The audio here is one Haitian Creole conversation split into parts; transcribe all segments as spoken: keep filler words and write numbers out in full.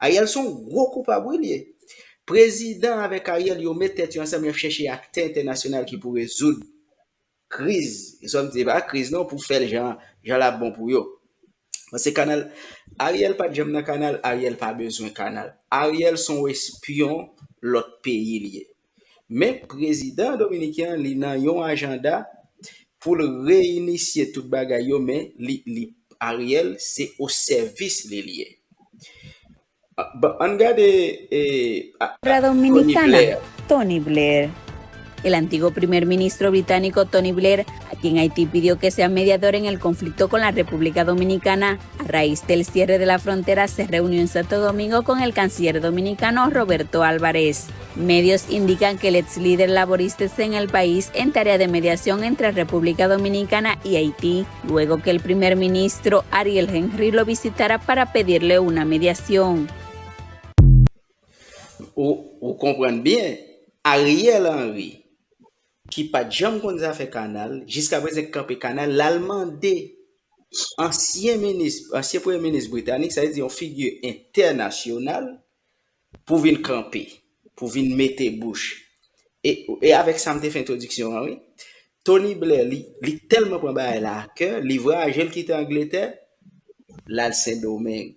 Ariel se yon gwo koupab, wi, li ye. Prezidan avèk Ariel, yo met tèt yo ansanm, y ap chèche aktè entènasyonal ki pou rezoud kriz. E sa m di, se pa kriz non, pou fè l jan, jan l ap bon pou yo. Paske kanal, Ariel pa t janm nan kanal, Ariel pa bezwen kanal. Ariel se yon espyon lòt peyi li ye. Men prezidan dominiken an, li nan yon ajanda pou l reinisye tout bagay yo, men li, li, Ariel, se o sèvis li, li ye. Ah, bon, ann gade, eh, a, a, Tony Blair. Tony Blair. El antiguo primer ministro británico Tony Blair, a quien Haití pidió que sea mediador en el conflicto con la República Dominicana, a raíz del cierre de la frontera, se reunió en Santo Domingo con el canciller dominicano Roberto Álvarez. Medios indican que el ex líder laborista está en el país en tarea de mediación entre República Dominicana y Haití, luego que el primer ministro Ariel Henry lo visitara para pedirle una mediación. Ou, ou konprann byen, Ariel Henry, ki pa t janm konn zafè kanal, jiskaprezan k kanpe kanal, l al mande ansyen minis, ansyen premye minis britanik, sa vle di yon figi entènasyonal, pou vin kanpe, pou vin mete bouch. E, e avèk sa m te fè entwodiksyon an, wi. Tony Blair, li, li tèlman pran bagay la a kè, li vwayaje, l kite Angletè, l al Sendomeng.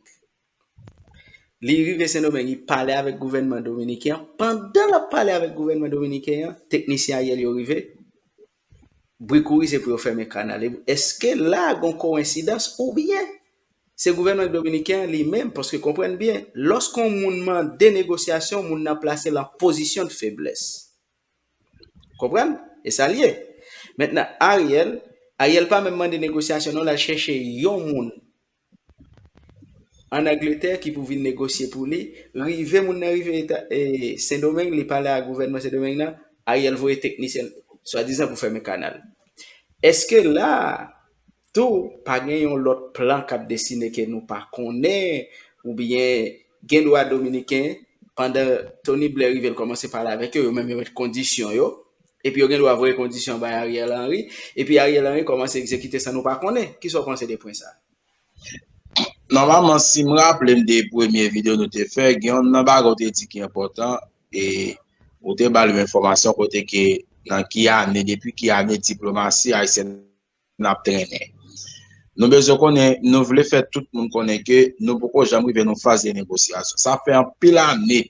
Li rive Sendomeng, li pale avèk gouvènman dominiken an. Pandan l ap pale avèk gouvènman dominiken an, teknisyen Ariel yo rive. Bri kouri se pou yo fèmen kanal. E èske la a gon kowensidans oubyen se gouvènman dominiken an li menm? Paske konprann byen, lòske yon moun mande negosyasyon, moun nan plase l an pozisyon de feblès. Konprann? E sa l ye. Mentnan, Ariel, Ariel pa menm mande negosyasyon non, l al chèche yon moun ann Angletè ki pou vin negosye pou li. Rive moun nan rive Eta, e, Sendomeng, li pale ak gouvènman Sendomeng nan, Ariel voye teknisyen swadizan pou fèmen kanal. Èske la a tou pa gen yon lòt plan k ap desine ke nou pa konnen, oubyen gen dwa dominiken, pandan Tony Blair rive, l kòmanse pale avèk yo, yo menm yo met kondisyon yo, epi yo gen dwa voye kondisyon bay Ariel Henry, epi Ariel Henry kòmanse egzekite san nou pa konnen. Kisa w panse de pwen sa a? Nòmalman, si m raple m de premye videyo nou te fè, gen yon nan bagay ou te di ki enpòtan, e ou te ba l yon enfòmasyon kote ke nan ki ane, depi ki ane diplomasi ayisyèn ap trennen. Nou bezwen konnen, nou vle fè tout moun konnen ke nou poko janm rive nan faz de negosyasyon. Sa fè anpil ane,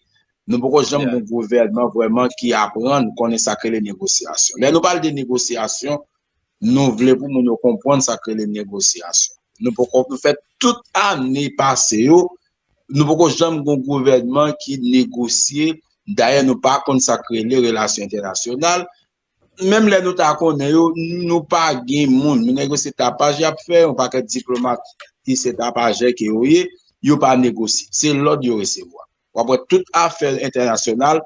nou poko janm gen yon gouvènman vrèman ki aprann konnen sa k rele negosyasyon. Lè nou pale de negosyasyon, nou vle pou moun yo konprann sa k rele negosyasyon. Nou poko, nou fè tout ane pase yo, nou poko janm gen yon gouvènman ki negosye. Dayè, nou pa konn sa k rele relasyon entènasyonal. Menm lè nou ta konnen yo, nou pa gen moun. Nou nèg yo se tapaj y ap fè, yon pakèt diplomat ki se tapajè ke yo ye, yo pa negosye. Se lòd yo resevwa. W ap wè tout afè entènasyonal,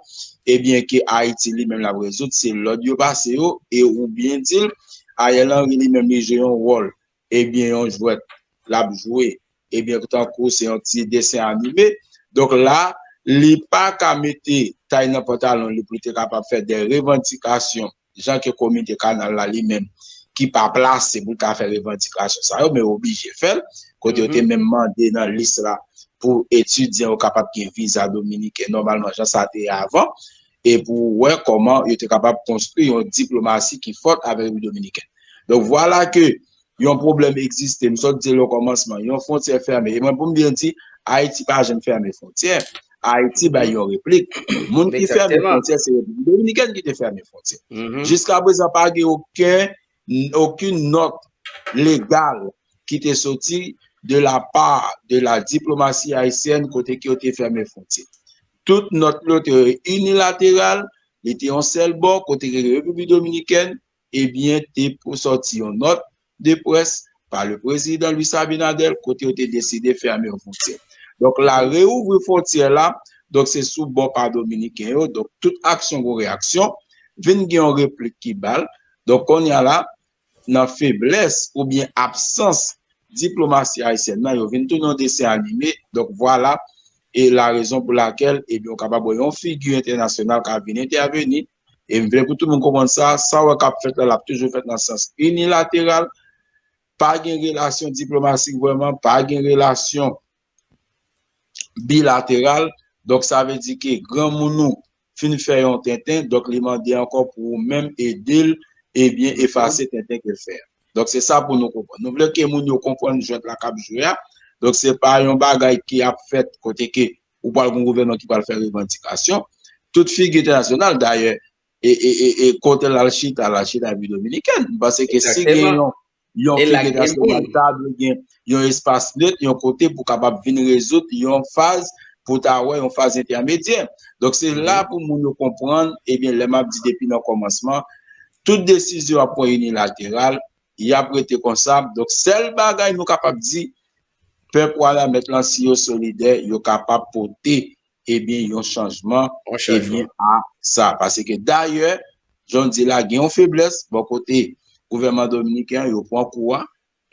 ebyen, ke Ayiti li menm l ap rezoud, se lòd yo pase yo, e ou byen di l, Ariel Henry li menm li jwe yon wòl, ebyen, yon jwèt l ap jwe, ebyen, tankou se yon ti desen anime. Donk la, li pa ka mete tay nan pantalon li pou li te kapab fè de revandikasyon jan ke komite kanal la li menm ki pa plase pou l ka fè revandikasyon sa yo, men yo oblije fè l, kote yo te menm mande nan lis la pou etidyan yo kapab gen viza dominiken nòmalman jan sa te ye avan, e pou wè kòman yo te kapab konstwi yon diplomasi ki fòt avèk Repiblik Dominikèn. Donk vwala ke yon pwoblèm egziste, m sot di l okòmansman, yon fwontyè fèmen, e mwen pou m byen di, Ayiti pa janm fèmen fwontyè. Ayiti bay yon replik. Moun ki fèmen fwontyè, se Repiblik Dominikèn ki te fèmen fwontyè. Jiskaprezan, pa gen okenn, okenn nòt legal ki te soti de la pa de la diplomasi ayisyèn kote ke yo te fèmen fwontyè. Tout nòt yo te inilateral, li te yon sèl bò, kote ke Repiblik Dominikèn, ebyen, te pou sòti yon nòt de près pa le prezidan Luis Abinader, kote yo te deside fèmen yon fwontyè. Donk, la reouvri fwontyè la, donk, se sou bò pa dominiken yo, donk, tout aksyon gon reyaksyon, vin gen yon replik ki ba l. Donk, kounye a la, nan feblès oubyen absans diplomasi ayisyèn nan, yo vin tounen yon desen anime. Donk, vwala, e la rezon pou lakèl, ebyen, ou kapab wè yon figi entènasyonal ka vin entèveni. E m vle pou tout moun konprann sa, sa w wè k ap fèt la, l ap toujou fèt nan sans inilateral. Pa gen relasyon diplomatik vrèman, pa gen relasyon bilateral. Donk, sa vle di ke granmoun ou fin fè yon tenten, donk li mande ankò pou ou menm ede l, ebyen, efase tenten ke l fè a. Donk, se sa pou nou konprann. Nou vle ke moun yo konprann jwèt la k ap jwe a. Donk, se pa yon bagay ki ap fèt kote ke ou pral gen yon gouvènman ki pral fè revandikasyon. Tout figi entènasyonal, dayè, e, e, e, e kote l al chita, l al chita Repiblik Dominikèn. M panse ke si gen yon, yon figi entènasyonal, ta dwe gen yon espas net, yon kote pou kapab vin rezoud yon faz, pou ta wè yon faz entèmedyè. Donk, se la pou moun yo konprann, ebyen, lè m ap di depi nan kòmansman, tout desizyon ap pran inilateral, y ap rete konsa. Donk, sèl bagay nou kapab di, pèp Wanament lan, si yo solidè, yo kapab pote, ebyen, yon chanjman, ebyen, a sa. Paske dayè, jan w di la, gen yon feblès bò kote gouvènman dominiken an, yo pran kou a,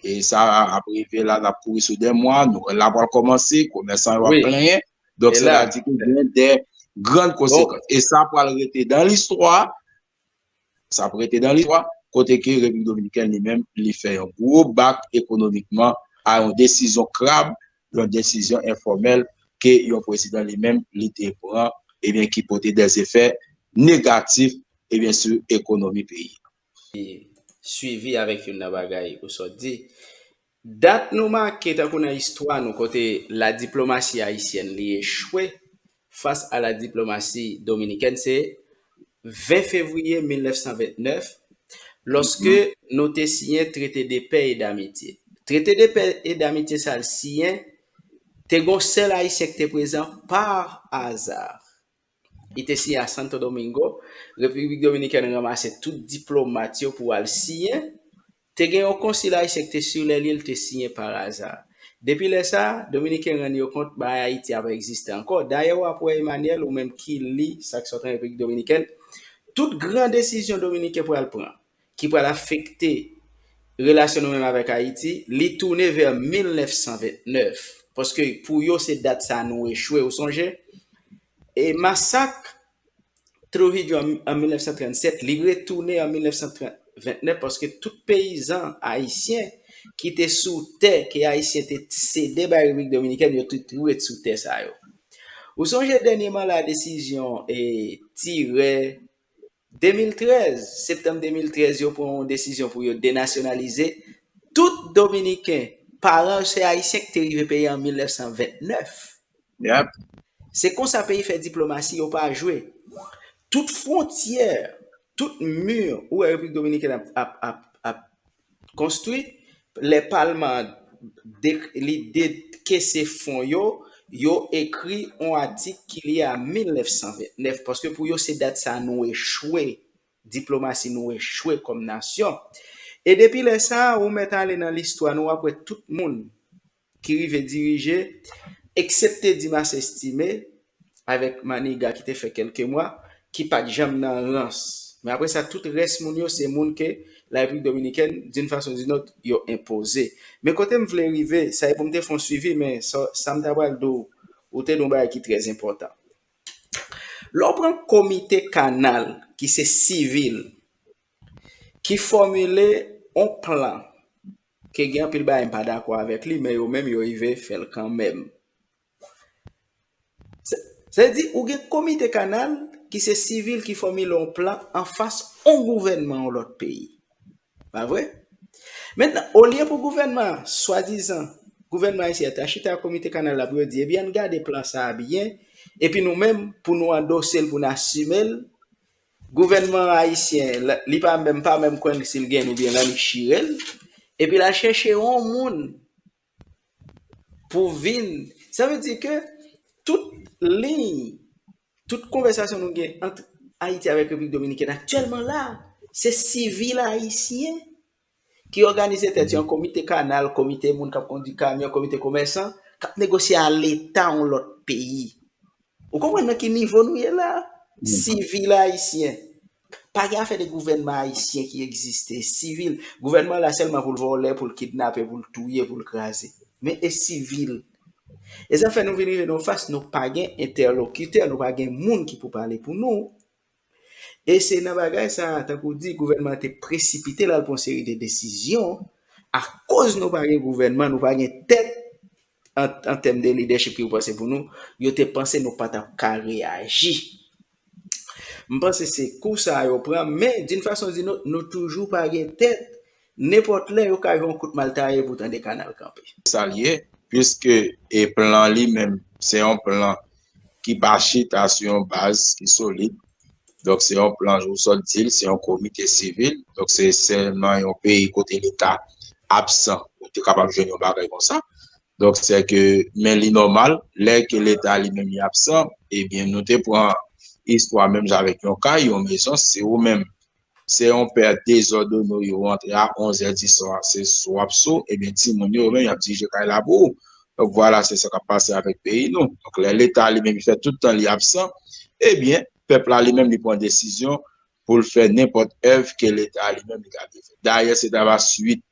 e sa ap rive la, n ap kouri sou de mwa, nou, la pral kòmanse, komèsan yo ap plenyen. Donk, sètadi ke gen de grann konsekans. E sa pral rete dan listwa, sa ap rete dan listwa, kote ke Repiblik Dominikèn li menm, li fè yon gwo bak ekonomikman a yon desizyon krab, yon desizyon enfòmèl ke yon prezidan li menm, li te pran, ebyen, ki pote de efè negatif, ebyen, sou ekonomi peyi a. Swivi avèk youn nan bagay ou sot di. Dat nou make tankou nan istwa nou kote la diplomasi ayisyèn li echwe fas a la diplomasi dominikèn, se ven fevriye mil nèf san vennèf, lòske nou te siyen Traité de paix et d'amitié. Traité de paix et d'amitié sa l siyen, te gon sèl Ayisyen ki te prezan pa aza. Li te siyen a Santo Domingo. Repiblik Dominikèn ranmase tout diplomat yo pou al siyen. Te gen yon konsil ayisyen ki te sou lè li, li te siyen pa aza. Depi lè sa, Dominiken rann yo kont bagay Ayiti a pa egziste ankò. Dayè, w ap wè Emmanuel, ou menm ki li sa k sot an Repiblik Dominikèn, tout gran desizyon Dominiken pral pran, ki pral afekte relasyon nou menm avèk Ayiti, li tounen vè mil nèf san vennèf. Paske pou yo, se dat sa nou echwe, ou sonje? E masak Trujillo an, an mil nèf san trannsèt, li retounen an mil nèf san vennèf paske tout peyizan ayisyen ki te sou tè ke Ayisyen te sede bay Repiblik Dominikèn, yo tout ret sou tè sa yo. Ou sonje dènyèman la desizyon e tirè de mil trèz, septanm de mil trèz, yo pran yon desizyon pou yo denasyonalize tout Dominiken, paran yo se Ayisyen ki te rive peyi an mil nèf san vennèf. Se konsa peyi fè diplomasi, yo pa jwe. Tout fwontyè, tout mi ou wè Repiblik Dominikèn ap, ap, ap, ap konstwi, lè palman an li dekese fon yo, yo ekri yon atik ki lye a mil nèf san vennèf, paske pou yo se dat sa nou echwe, diplomasi nou echwe kòm nasyon. E depi lè sa, ou mèt ale nan listwa nou, w ap wè tout moun ki rive dirije, eksepte Dimas Estimé avèk Maniga ki te fè kèlke mwa, ki pa t janm nan rans. Men apre sa, tout rès moun yo, se moun ke la Repiblik Dominikèn, d'une façon ou d'une autre, yo enpoze. Men kote m vle rive, sa e pou m te fè yon swivi, men sa, sa m ta pral di w, ou te di yon bagay ki trè enpòtan. Lè w pran Komite Kanal, ki se sivil, ki fòmile yon plan ke gen anpil bagay m pa dakò avèk li, men yo menm yo rive fè l kanmenm. Sa vle di, ou gen Komite Kanal ki se sivil ki fòmile yon plan anfas yon gouvènman yon lòt peyi. Pa vre? Mentnan, olye pou gouvènman an, swadizan, gouvènman ayisyen an ta chita ak Komite Kanal la pou yo di, ebyen, ann gade plan sa a byen, epi nou menm, pou nou andose l, pou n asime l, gouvènman ayisyen, li pa menm, pa menm kwè si l gen oubyen l annik chire l, epi l al chèche yon moun pou vin. Sa vle di ke tout liy, tout konvèsasyon nou gen ant Ayiti avèk Repiblik Dominikèn aktyèlman la, se sivil ayisyen ki òganize tèt yo an komite kanal, komite moun k ap kondui kamyon, komite komèsan, k ap negosye a Leta yon lòt peyi. Ou konprann nan ki nivo nou ye la? Sivil ayisyen. Pa gen afè de gouvènman ayisyen ki egziste. Sivil. Gouvènman la sèlman pou l vòlè, pou l kidnape, pou l touye, pou l kraze. Men e sivil. E sa fè nou vin rive nan yon faz nou pa gen entèlokitè, nou pa gen moun ki pou pale pou nou. E se nan bagay sa a, tankou w di, gouvènman an te presipite l al pran yon seri de desizyon. Akoz nou pa gen gouvènman, nou pa gen tèt, an, an tèm de lidèchip ki yo panse pou nou, yo te panse nou pa t ap ka reyaji. M panse se kou sa a yo pran, men d'une façon ou d'une autre, nou toujou pa gen tèt. Nenpòt lè, yo ka jwe yon kout maltaye pou tande kanal kanpe. Sa l ye, puiske e plan li menm, se yon plan ki pa chita sou yon baz ki solid. Donk, se yon plan, jan w sot di l, se yon komite sivil. Donk, se sèlman yon peyi kote Leta absan, ou te kapab jwenn yon bagay konsa. Donk, se ke, men li nòmal, lè ke Leta li menm li absan, ebyen, nou te pran istwa menm jan avèk yon kay, yon mezon, se ou menm, se yon pè dezòdone, ou rantre a onz è di swa, se sou w ap sou, ebyen, timoun yo, yo menm, y ap dirije kay la pou ou. Donk, vwala, se sa k ap pase avèk peyi nou. Donk, lè Leta li menm, li fè tout tan li absan, ebyen, pèp la li menm, li pran desizyon pou l fè nenpòt èv ke Leta li menm, li ta vle fè. Dayè, se ta va swit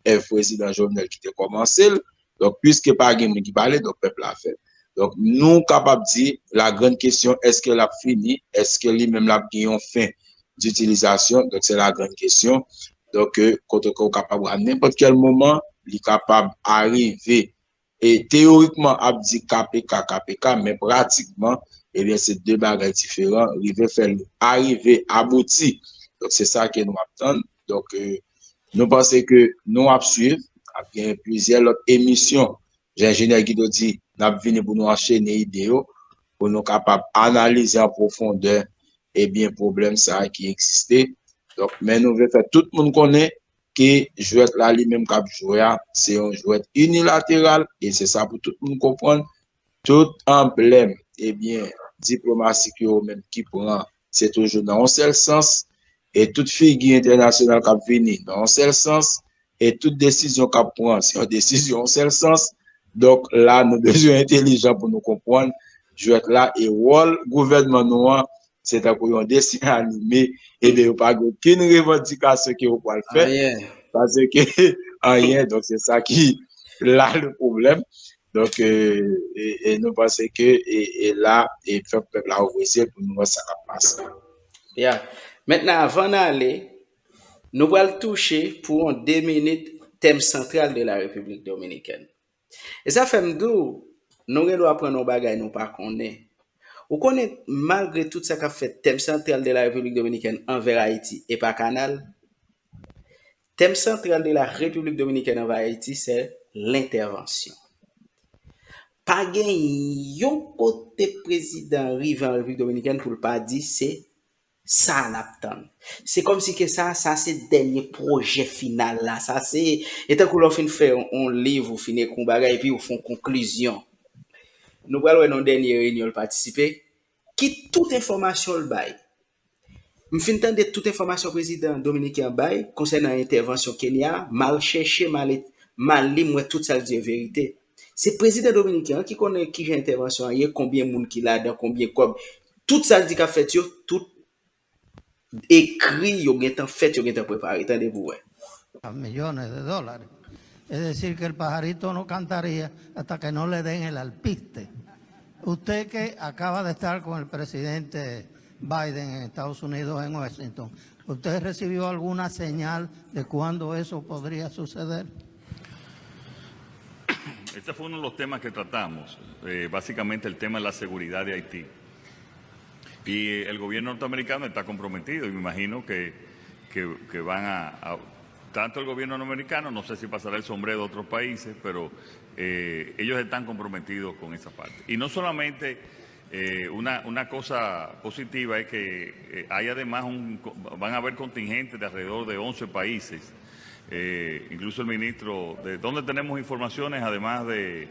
èv prezidan Jovenel ki te kòmanse l. Donk, piske pa gen moun ki pale, donk pèp la fè l. Donk, nou kapab di, la grande question, èske l ap fini? Èske li menm l ap gen yon fen ditilizasyon? Donk, se la grande question. Donk, euh, kote ke w kapab a nenpòt kèl moman, li kapab arive e teyorikman ap di K P K, K P K, men pratikman, ebyen, se de bagay diferan, rive fè l arive abouti. Donk, se sa ke nou ap tann. Donk, euh, nou panse ke nou ap swiv, ap gen plizyè lòt emisyon. Jan Enjenyè Guido di, n ap vini pou nou anchene ide yo, pou nou kapab analize an pwofondè, ebyen, pwoblèm sa a ki egziste. Donk, men nou vle fè tout moun konnen ke jwèt la li menm k ap jwe a, se yon jwèt inilateral, e se sa pou tout moun konprann. Tout anblèm, ebyen, diplomatik yo menm ki pran, se toujou nan yon sèl sans, e tout figi entènasyonal k ap vini nan yon sèl sans, e tout desizyon k ap pran, se yon desizyon yon sèl sans. Donk, la, nou bezwen entelijan pou nou konprann jwèt la, e wòl gouvènman nou an, se tankou yon desen anime, ebyen, yo pa gen okenn revandikasyon ke yo pral fè, paske anyen, donk se sa ki la le pwoblèm. Donk, euh, e, e nou panse ke e, e la, e fòk pèp la ouvri zye l pou nou wè sa k ap pase. Ya. Mentnan, avan n ale, nou pral touche pou yon de minit tèm santral de la Repiblik Dominikèn. E sa fè m di w, nou gen dwa aprann yon bagay nou pa konnen. Ou konnen, malgre tout sa k ap fèt, tèm santral de la Repiblik Dominikèn anvè Ayiti e pa kanal, tèm santral de la Repiblik Dominikèn anvè Ayiti, se lentèvansyon. Pa gen yon kote prezidan rive an Repiblik Dominikèn pou l pa di se sa n ap tann. Se kòmsi ke sa, sa se dènye pwojè final la. Sa se, e tankou lè w fin fè yon, yon liv, ou fin ekri yon bagay, epi ou fè yon konklizyon. Nou pral wè nan yon dènye reyinyon l patisipe, ki tout enfòmasyon l bay. M fin tande tout enfòmasyon prezidan dominiken an bay konsènan entèvansyon Kenya a, m al chèche, m al, m al li, m wè tout sa l di e verite. Se prezidan dominiken an ki konnen kijan entèvansyon an ye, konbyen moun ki ladan, konbyen kòb. Tout sa l di k ap fèt yo, tout ekri, yo gentan fèt, yo gentan prepare. Tande pou w wè. Millones de dólares. Es decir, que el pajarito no cantaría hasta que no le den el alpiste. Usted que acaba de estar con el presidente Biden en Estados Unidos, en Washington, ¿usted recibió alguna señal de cuándo eso podría suceder? Este fue uno de los temas que tratamos, eh, básicamente el tema de la seguridad de Haití. Y el gobierno norteamericano está comprometido y me imagino que, que, que van a, a, tanto el gobierno norteamericano, no sé si pasará el sombrero a otros países, pero eh, ellos están comprometidos con esa parte. Y no solamente, eh, una, una cosa positiva es que eh, hay además un, van a haber contingentes de alrededor de once países, eh, incluso el ministro, ¿de dónde tenemos informaciones además de,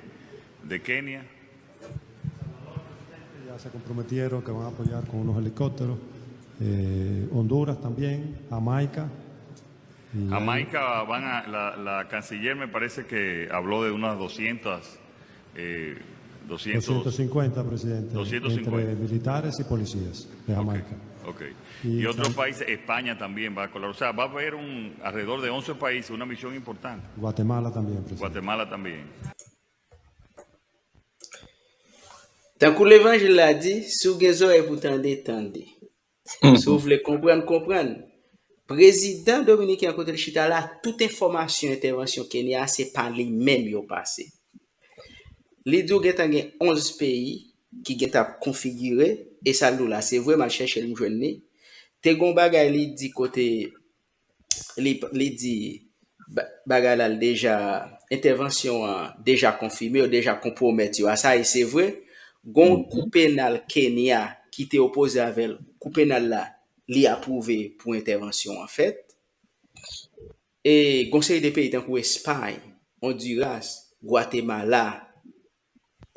de Kenia? Ya se comprometieron que van a apoyar con unos helicópteros. Eh, Honduras también, Jamaica. Jamaica van a, la, la canciller me parece que habló de unas doscientas, eh, doscientos, doscientos cincuenta, presidente, doscientos cincuenta. Entre militares y policías de Jamaica. Ok. Y, y otros países, España también va a colaborar. O sea, va a haber un, alrededor de once países, una misión importante. Guatemala también, presidente. Guatemala también. Tankou levanjil la di, si w gen zòrèy pou tande, tande. Si w vle konprann, konprann. Prezidan dominiken an kote l chita la, tout enfòmasyon entèvansyon Kenya a, se pa li menm yo pase. Li di w gentan gen onz peyi ki gentan ap konfigire, e sa l di w la, se vre, m al chèche l, m jwenn li. Te gen yon bagay li di kote, li, li di, ba- bagay la, l deja, entèvansyon an deja konfime, yo deja konpwomèt yo a sa, e se vre, gen yon kou penal Kenya ki te opoze avè l, kou penal la, li apwouve pou entèvansyon an fèt. E gen yon seri de peyi tankou Espay, Ondiras, Gwatemala,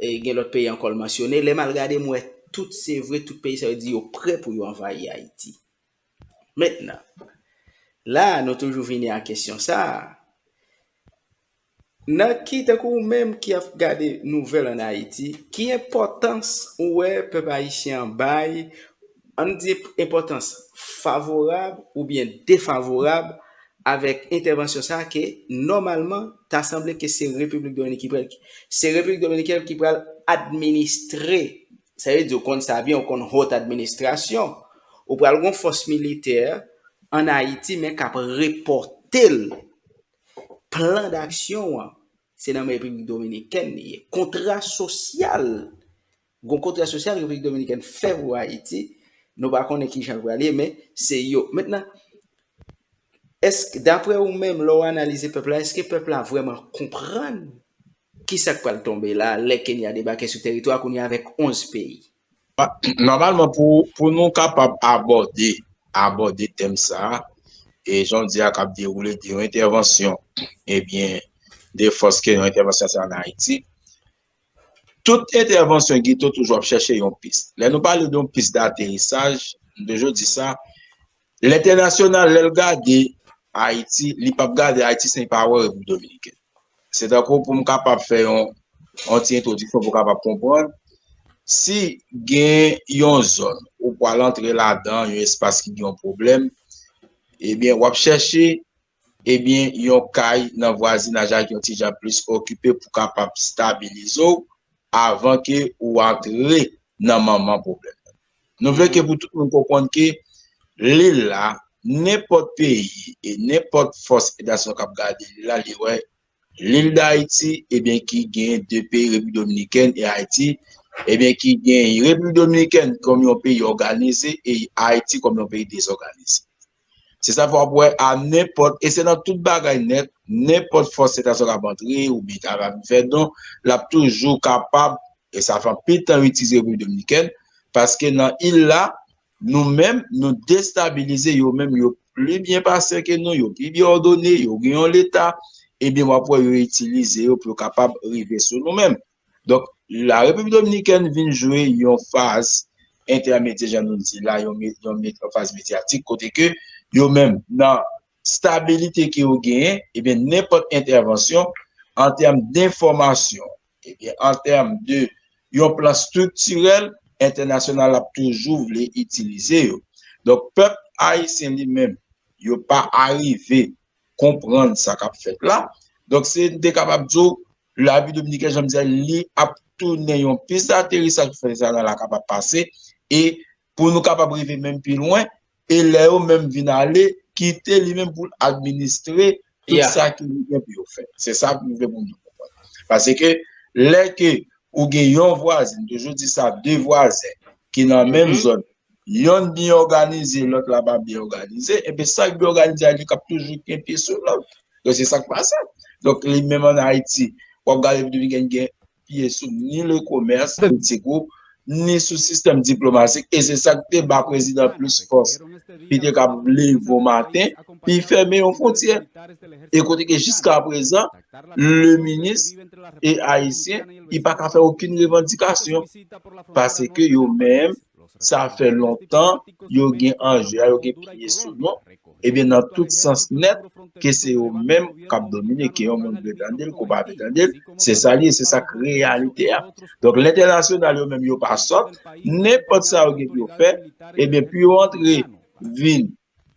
e gen lòt peyi ankò l mansyone. Lè m al gade, m wè tout se vre, tout peyi sa yo di yo prè pou yo anvayi Ayiti. Mentnan, la a, nou toujou vini a kesyon sa a. Nan ki, tankou ou menm ki ap gade nouvèl ann Ayiti, ki enpòtans ou wè pèp ayisyen an bay, ann di enpòtans favorab oubyen defavorab avèk entèvansyon sa a ke nòmalman ta sanble ke se Repiblik Dominik ki pral, se Repiblik Dominikèn ki pral administre. Sa vle di ou konn sa byen, ou konn haute administration. Ou pral gen yon fòs militè ann Ayiti, men k ap repòte l. Plan d'aksyon an, se nan men Repiblik Dominikèn li ye. Kontra sosyal, gon kontra sosyal Repiblik Dominikèn fè pou Ayiti, nou pa konnen ki jan l pral ye, men se yo. Mentnan, èske, daprè ou menm, lè w analize pèp la, èske pèp la vrèman konprann ki sa k pral tonbe la, lè Kenya debake sou teritwa kounye a avèk onz peyi? Nòmalman, pou, pou nou kapab abòde, abòde tèm sa a, e jan w di a k ap dewoule de yon entèvansyon, ebyen, de fòs ke yon entèvansyon sa ann Ayiti, tout entèvansyon Guito toujou ap chèche yon pis. Lè nou pale de yon pis daterisaj, m toujou di sa, lentènasyonal, lè l gade Ayiti, li p ap gade Ayiti san li pa wè Repiblik Dominikèn. Se tankou pou m kapab fè yon, yon ti entwodiksyon pou w kapab konprann. Si gen yon zòn ou pral antre ladan, yon espas ki gen yon pwoblèm, ebyen, w ap chèche, ebyen, yon kay nan vwazinaj la ki yon ti jan plis okipe pou kapab stabilize w avan ke ou antre nan manman pwoblèm nan. Nou vle ke pou tout moun konprann ke lil la, nenpòt peyi e nenpòt fòs entènasyonal k ap gade lil la, li wè lil Dayiti, ebyen, ki gen de peyi, Repiblik Dominikèn e Ayiti, ebyen, ki gen Repiblik Dominikèn kòm yon peyi òganize e Ayiti kòm yon peyi dezòganize. Se sa fè w ap wè a nenpòt, e se nan tout bagay nèt, nenpòt fòs entènasyonal k ap antre oubyen k ap vin fè don, l ap toujou kapab, e sa fè anpil tan yo itilize Repiblik Dominikèn, paske nan il la, nou menm, nou destabilize, yo menm, yo pli byen pase ke nou, yo pi byen òdone, yo gen yon leta, ebyen, w ap wè yo itilize yo pou yo kapab rive sou nou menm. Donk, la Repiblik Dominikèn vin jwe yon faz entèmedyè, jan nou di la, yon, yon, yon faz medyatik, kote ke yo menm, nan stabilite ke yo genyen, ebyen, nenpòt entèvansyon, an tèm denfòmasyon, ebyen, an tèm de yon plan estriktirèl, entènasyonal ap toujou vle itilize yo. Donk, pèp ayisyen li menm, yo pa arive konprann sa k ap fèt la. Donk, se, m te kapab di w, Repiblik Dominikèn, jan m di a, li ap tounen yon pis daterisaj pou fè sa la kapab pase, e pou nou kapab rive menm pi lwen, e lè yo menm vin ale, kite li menm pou l administre tout sa ki li gen pou yo fè. Se sa m vle pou nou konprann. Paske lè ke ou gen yon vwazen, m toujou di sa, de vwazen ki nan menm zòn, yonn byen òganize, lòt la pa byen òganize, ebyen sa k byen òganize a, li k ap toujou gen pye sou lòt. Donk, se sa k pase. Donk, li menm ann Ayiti, w ap gade Repiblik Dominikèn gen pye sou ni lekomès politik ou, ni sou sistèm diplomatik, e se sa k te ba prezidan plis fòs, pi te kab leve yon maten, pi fèmen yon fwontyè. E kote ke jiska prezan, le minis e ayisyen, li pa ka fè okenn revandikasyon, paske yo menm, sa fè lontan yo gen anje a, yo gen pye sou nou, ebyen, nan tout sans nèt, ke se yo menm k ap domine, ke yon moun vle tande l, ke w pa vle tande l, se sa l ye, se sa k reyalite a. Donk, lentènasyonal yo menm, yo pa sòt, nenpòt sa yo gen pou yo fè, ebyen, pou yo antre vin,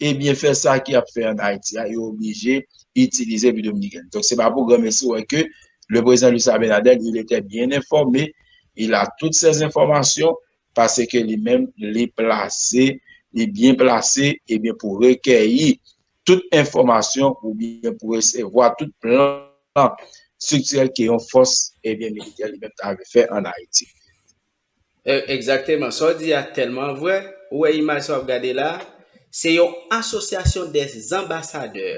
ebyen, fè sa ki ap fè ann Ayiti a, yo oblije itilize Repiblik Dominikèn. Donk, se pa pou granmesi w wè ke le président Luis Abinader, il était bien informé, il a toutes ces informations, paske li menm, li plase, li byen plase, ebyen, pou rekèyi tout enfòmasyon oubyen pou resevwa tout plan striktirèl ke yon fòs, ebyen, militè li menm ta vle fè ann Ayiti. Egzakteman. Sa w di a tèlman vrè. Ou wè imaj sa w ap gade la, se yon asosyasyon dè anbasadè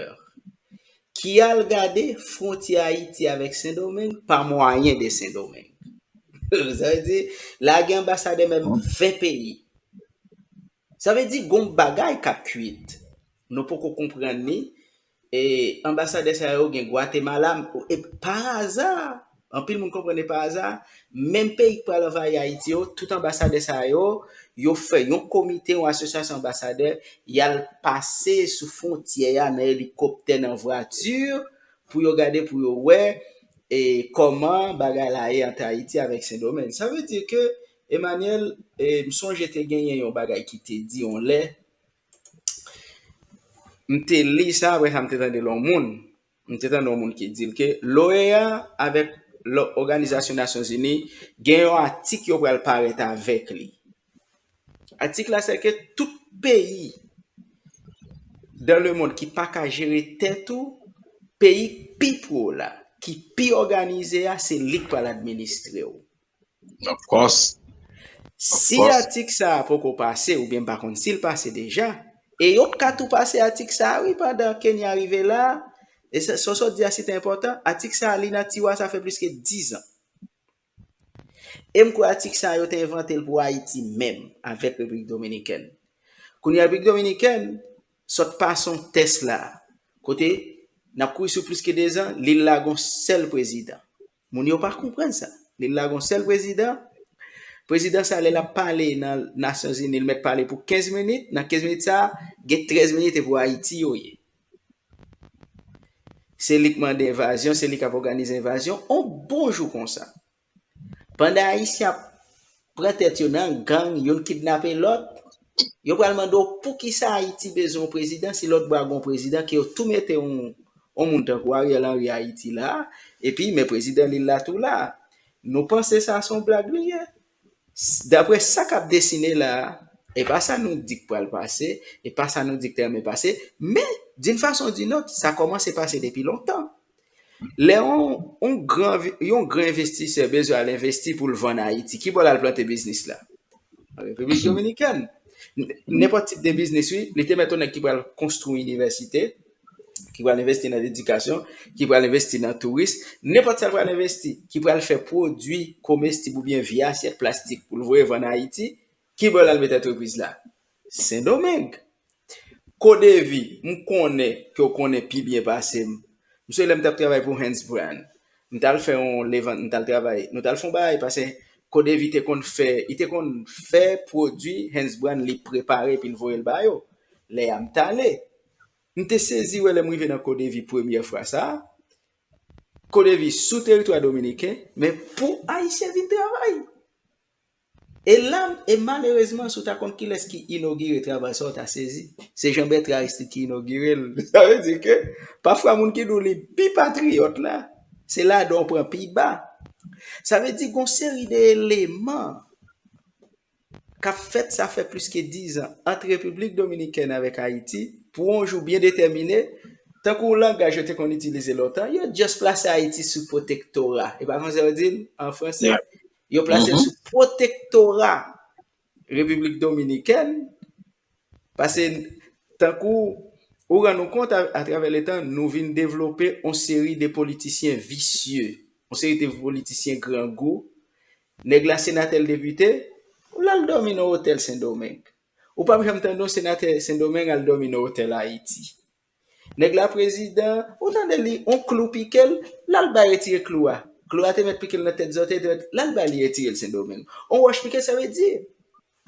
ki al gade fwontyè Ayiti avèk Sendomeng pa mwayen de Sendomeng. Sa vle di, la gen anbasadè menm ven peyi. Sa vle di, gon bagay k ap kwit. Nou poko konprann li. E anbasadè sa yo gen Gwatemala, e pa aza, anpil moun konprann e pa aza, menm peyi k pral anvayi Ayiti yo, tout anbasadè sa yo, yo fè yon komite, yon asosyasyon anbasadè, y al pase sou fwontyè a nan elikoptè, nan vwati, pou yo gade, pou yo wè e kòman bagay la ye ant Ayiti avèk Sendomeng. Sa vle di ke Emmanuel, e, m sonje te genyen yon bagay ki te di yon lè, m te li sa, apre sa m te tande l yon moun, m te tande yon moun ki di l ke l'OEA avèk Òganizasyon Nasyonzini gen yon atik yo pral parèt avèk li. Atik la se ke tout peyi dans le monde ki pa ka jere tèt ou, peyi k pi pwo la, ki pi òganize a, se li k pral administre w. Of course. Si atik sa a poko pase, oubyen m pa konn si l pase deja, e yo ka tou pase atik sa a, wi, pandan Kenya rive la, e sa w sot di a si te enpòtan, atik sa a, li nan tiwa, sa fè plis ke dizan. E m kwè atik sa a, yo te envante l pou Ayiti menm, avèk Repiblik Dominikèn. Kounye a, Repiblik Dominikèn sot pase yon tès la, kote n ap kouri sou plis ke dezan, lil la gon sèl prezidan. Moun yo pa konprann sa. Lil la gon sèl prezidan. Prezidan sa, lè l ap pale nan Nasyonzini, li mèt pale pou kenz minit. Nan kenz minit sa, gen trèz minit e pou Ayiti yo ye. Se li k mande envazyon, se li k ap òganize envazyon. On bon jou konsa, pandan Ayisyen ap pran tèt yo nan gang, youn kidnape lòt, yo pral mande w poukisa Ayiti bezwen yon prezidan si lòt bò a gen yon prezidan ke yo tou mete yon, yon moun tankou Ariel Henry Ayiti la, epi men prezidan li la tou la. Nou panse sa se yon blag li ye? Daprè sa k ap desine la, e pa sa nou di k pral pase, e pa sa nou di k te renmen pase, men d'une façon ou d'une autre, sa kòmanse pase depi lontan. Lè yon, yon gran, yon gran envestisè bezwen al envesti pou l vann Ayiti, ki bò l al plante biznis la? Repiblik Dominikèn. Nenpòt tip de biznis, wi, li te mèt yon nèg ki pral konstwi inivèsite, ki pral envesti nan ledikasyon, ki pral envesti nan touris, nenpòt sa l pral envesti, ki pral fè pwodui komestib oubyen vye asyèt plastik pou l voye vann Ayiti, ki bò l al met antrepriz la? Sendomeng. Kodevi, m konnen ke w konnen pi byen pase m. M sonje lè m t ap travay pou Hans Brand. M t al fè yon levann, m t al travay. Nou t al fè yon bagay, paske Kodevi te konn fè, li te konn fè pwodui Hans Brand li prepare epi l voye l ba yo. Lè a m t ale. M te sezi wè lè m rive nan Kodevi premyè fwa sa. Kodevi sou teritwa dominiken, men pou Ayisyen vin travay. E la, e malerezman, si w ta konn kilès ki inogire travay sa, w ta sezi. Se Jean Bertrand Aristide ki inogire l. Sa vle di ke pafwa moun ki di w li pi patriyòt la, se ladan w pran pi ba. Sa vle di gon seri de eleman k ap fèt, sa fè plis ke dizan, ant Repiblik Dominikèn avèk Ayiti, pou yon jou byen detèmine, tankou langaj yo te konn itilize lontan, yo just plase Ayiti sou pwotektora. E pa konsa yo di l an franse? Yo plase l sou pwotektora Repiblik Dominikèn, paske tankou ou rann ou kont, atravè letan, nou vin devlope yon seri de politisyen visye, yon seri de politisyen grangou. Nèg la senatè, l depite, l al dòmi nan otèl Sendomeng. Ou p ap janm tande yon senatè Sendomeng al dòmi nan otèl Ayiti. Nèg la prezidan, ou tande li, on klou pike l, l al bay retire klou a. Klou a te mèt pike l nan tèt zòtèy, te mèt, l al bay li retire l Sendomeng. On wòch pike l, sa vle di,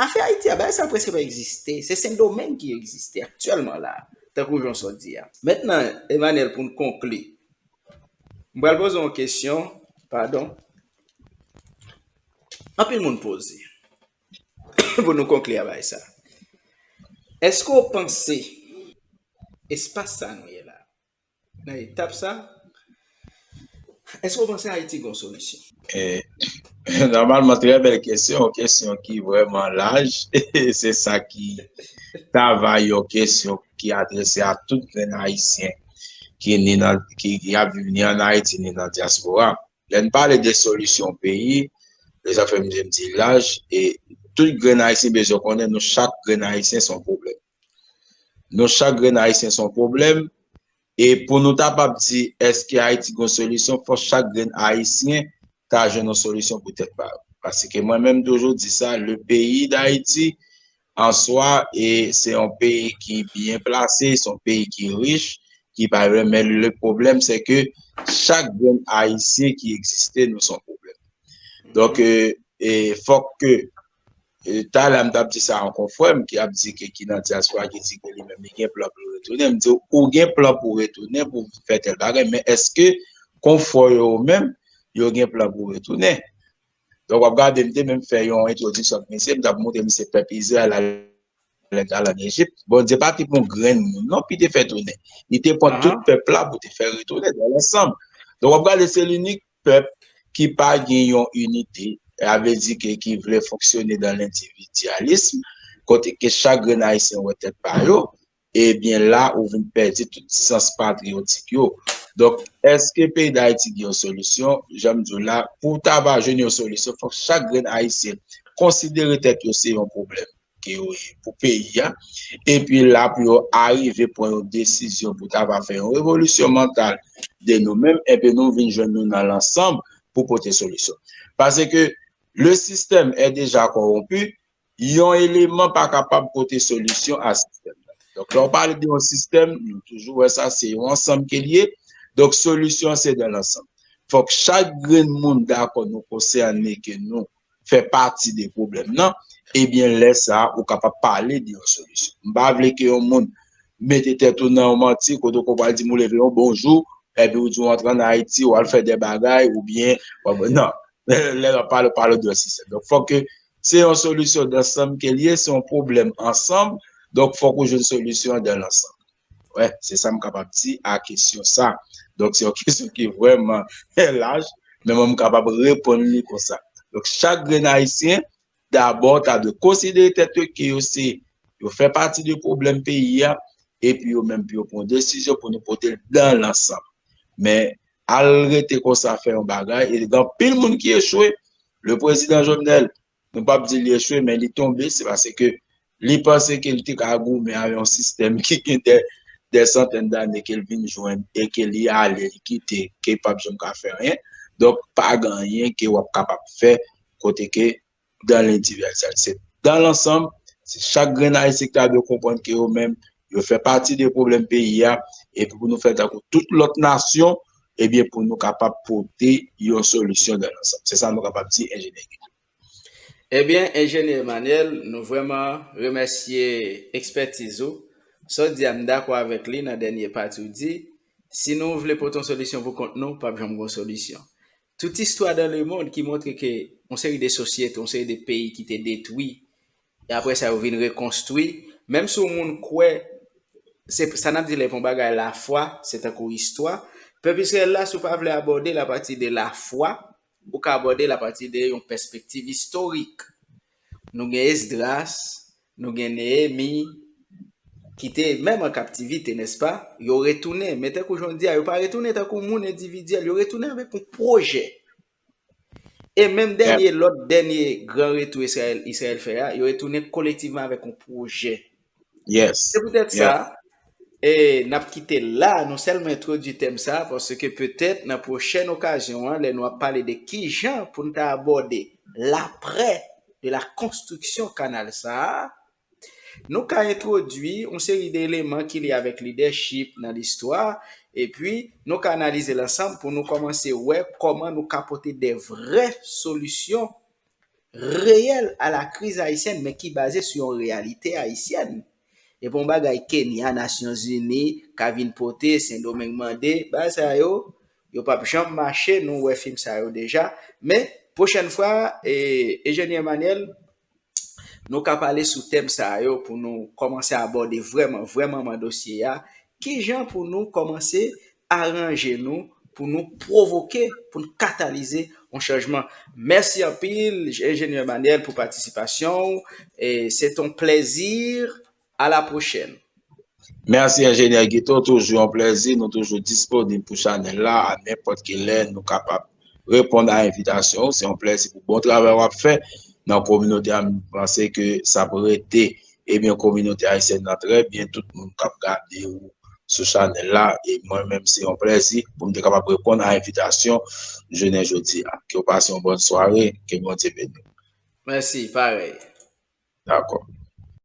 afè Ayiti a, bagay sa prèske pa egziste. Se Sendomeng ki egziste aktyèlman la, tankou jan w sot di a. Mentnan, Emmanuel, pou n konkli, m pral poze w yon kesyon, padon. Anpil moun poze. Pou nou konkli a bagay sa. Èske w panse espas sa nou ye la, nan etap sa, èske w panse Ayiti gon solisyon? E, nòmalman, trè bèl kesyon, yon kesyon ki vrèman laj. Se sa ki travay yon kesyon ki adrese a tout grenn Ayisyen. ki ni nan, ki, ki ap viv ni ann Ayiti, ni nan dyaspora. Lè n pale de solisyon peyi, lè sa fè m di laj, e tout grenn Ayisyen bezwen konnen nou chak grenn Ayisyen se yon pwoblèm. Nou chak grenn Ayisyen se yon pwoblèm, e pou nou kapab di èske Ayiti gen yon solisyon, fò chak grenn Ayisyen ta jwenn yon solisyon pou tèt pa yo. Paske mwen menm toujou di sa, le pays d'Haïti en soi, e se yon peyi ki byen plase, se yon peyi ki rich, ki pa vrè, men le pwoblèm se ke chak grenn Ayisyen ki egziste, nou se yon pwoblèm. Donk, e, e fòk ke, e, talè a m t ap di sa a yon konfrè m ki ap di ke ki nan dyaspora ki di ke li menm li gen plan pou l retounen. M di w, ou gen plan pou w retounen, pou w fè tèl bagay, men èske konfrè yo menm, yo gen plan pou w retounen? Donk, w ap gade, m te menm fè yon entwodiksyon ak misye, m t ap montre misye pèp Izrayèl a lè l t al ann Ejip. Bondye pa te pran yon grenn moun, non, pou l te fè tounen. Li te pran tout pèp la pou te fè retounen dans l'ensemble. Donk, w ap gade, se linik pèp ki pa gen yon inite, sa vle di ke ki vle fonksyone dans l'individualisme, kote ke chak grenn Ayisyen wè tèt pa yo, ebyen la, ou vin pèdi tout sans patriyotik yo. Donk, èske peyi Dayiti gen yon solisyon? Jan m di w la, pou w ta va jwenn yon solisyon, fòk chak grenn Ayisyen konsidere tèt yo se yon pwoblèm ke yo ye pou peyi a. Epi la, pou yo arive pran yon desizyon pou ta va fè yon revolisyon mantal de nou menm, ebyen nou vin jwenn nou nan lansanm pou pote solisyon. Paske le système est déjà corrompu, yon eleman pa kapab pote solisyon a sistèm nan. Donk, lè w pale de yon sistèm, nou toujou wè sa, se yon ansanm ke l ye. Donk, solisyon se dans l'ensemble. Fòk chak grenn moun dakò nou konsène ke nou fè pati de pwoblèm nan, ebyen, lè sa a, ou kapab pale de yon solisyon. M pa vle ke yon moun mete tèt ou nan yon manti, kote w pral di m ou leve yon bon jou, epi w di w antre ann Ayiti, w al fè de bagay, oubyen, w ap, non. Lè w ap pale, w pale de yon sistèm. Donk, fòk ke se yon solisyon dans l'ensemble ke l ye, se yon pwoblèm ansanm, donk, fòk ou jwenn solisyon an dans l'ensemble. Wè, se sa m kapab di a kesyon sa. Donk, se yon kesyon ki vrèman laj, men mwen, m kapab reponn li konsa. Donk, chak grenn Ayisyen, dabò, ta dwe konsidere tèt yo ke yo se, yo fè pati de pwoblèm peyi a, epi yo menm, pou yo pran yon desizyon pou nou pote l dans l'ensemble. Men, al rete konsa fè yon bagay, e gen anpil moun ki echwe. Le prezidan Jovenel, nou p ap di li echwe, men li tonbe, se paske li panse ke li te ka goumen avèk yon sistèm ki gen dè, dè santèn dane ke l vin jwenn e ke li ale, li kite, ke l p ap janm ka fè anyen. Donk, pa gen anyen ke w ap kapab fè kote ke dans l'individualisme. Se dans l'ensemble, se chak grenn Ayisyen ki ta dwe konprann ke yo menm, yo fè pati de pwoblèm peyi a, epi pou nou fè tankou tout lòt nasyon, ebyen, pou nou kapab pote yon solisyon dans l'ensemble. Se sa nou kapab di, enjenyè Guy. Ebyen, enjenyè Emmanuel, nou vrèman remèsye ekspètiz ou. Sa w di a, m dakò avèk li nan dènye pati w di, si nou vle pote yon solisyon pou kont nou, p ap janm gen yon solisyon. Tout istwa dans le monde ki montre ke yon seri de sosyete, yon seri de peyi ki te detwi, e apre sa yo vin rekonstwi, menm si yon moun kwè, se sa n ap di lè pou yon bagay lafwa, se tankou istwa. Pèp Izrayèl la, si w pa vle abòde l apati de lafwa, ou ka abòde l apati de yon pèspektiv istorik. Nou gen Esdras, nou gen Neyemi, ki te menm an kaptivite, nèspa? Yo retounen, men tankou jan w di a, yo pa retounen tankou moun endividyèl, yo retounen avèk yon pwojè. E menm dènye, lòt dènye gran retou Izrayèl, Izrayèl fè a, yo retounen kolektivman avèk yon pwojè. Yes. Se poutèt sa, e, n ap kite l la, nou sèlman entwodui tèm sa a, paske petèt nan pwochèn okazyon an, lè nou ap pale de kijan pou n ta abòde l'après de la construction kanal sa a, nou ka entwodui yon seri de eleman ki lye avèk lidèchip nan listwa, epi nou ka analize l ansanm pou nou kòmanse wè kòman nou ka pote de vrè solisyon reyèl a la kriz ayisyèn, men ki baze sou yon reyalite ayisyèn. E pa yon bagay Kenya, Nasyonzini ka vin pote, Sendomeng mande, bagay sa yo, yo p ap janm mache, nou wè fim sa yo deja. Men, pwochèn fwa, e, Enjenyè Emmanuel, nou ka pale sou tèm sa yo pou nou kòmanse abòde vrèman, vrèman dosye a. Kijan pou nou kòmanse aranje nou, pou nou pwovoke, pou nou katalize yon chanjman? Mèsi anpil, Enjenyè Emmanuel, pou patisipasyon w. E se t on plèzi. À la prochaine. Mèsi, enjenyè Guito. Toujou yon plèzi. Nou toujou disponib pou chanèl la. A nenpòt ki lè, nou kapab reponn a envitasyon ou. Se yon plèzi pou bon travay w ap fè nan kominote a. M panse ke sa ap rete, ebyen, kominote ayisyèn nan trè byen. Tout moun k ap gade ou sou chanèl la. E mwen menm, se yon plèzi pou m te kapab reponn a envitasyon jounen jodi a. Ke w pase yon bòn sware. Ke Bondye beni w. Mèsi, parèy. Dakò.